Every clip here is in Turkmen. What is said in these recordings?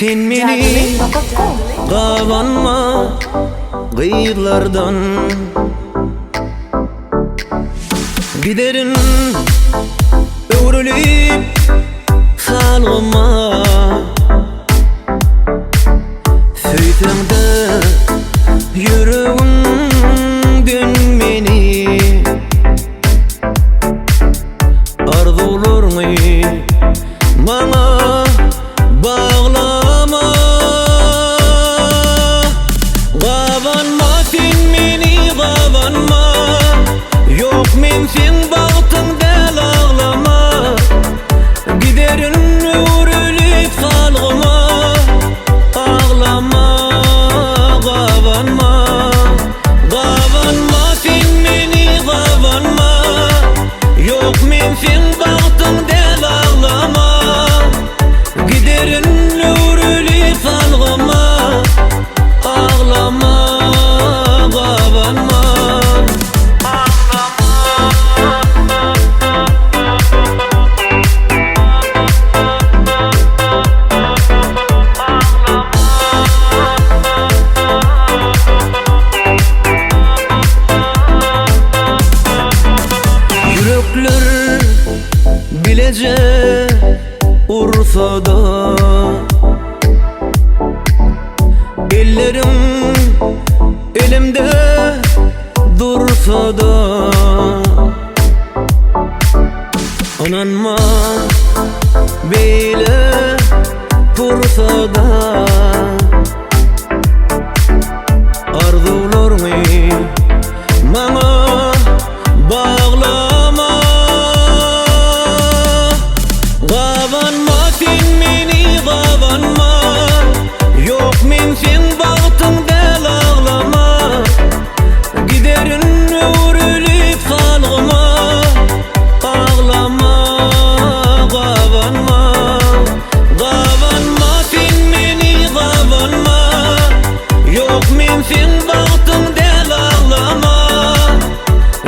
Sen meni gabanma gyzlardan Giderin öwrülip salgyma Söýseňde ýüregiňden meni Arzuwlaryňy maňa baglama Gabanma sen meni gabanma Ýok men seň bagtyň däl aglama Giderin öwrülip salgyma Aglama gabanma Gabanma sen meni gabanma Ýok men seň bagtyň däl aglama Giderin öwrülip salgyma Aglama gabanma Ýürekler bileje ursa-da Elleriň elimde dursa-da Ynanma beýle pursada Arzuwlaryňy maňa baglama Gabanma sen meni gabanma Ýok men seň bagtyň däl aglama Giderin öwrülip salgyma Aglama gabanma Gabanma sen meni gabanma Ýok men seň bagtyň däl aglama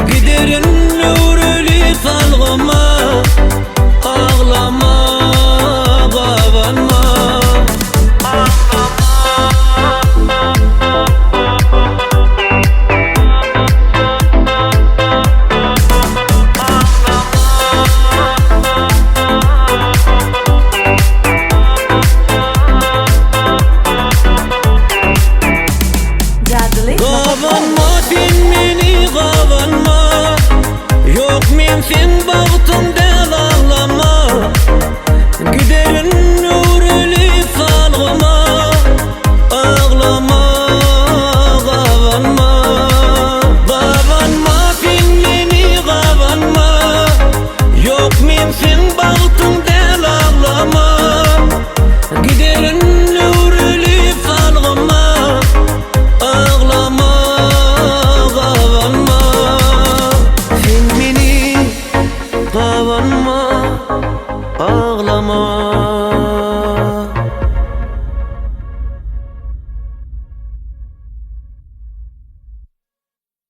Giderin öwrülip salgyma Aglama gabanma Gabanma sen meni gabanma Ýok men seň bagtyň däl aglama Giderin öwrülip salgyma Aglama gabanma Gabanma sen meni gabanma Ýok men seň bagtyň däl aglama Giderin öwrülip salgyma Aglama gabanma Sen meni gabanma aglama.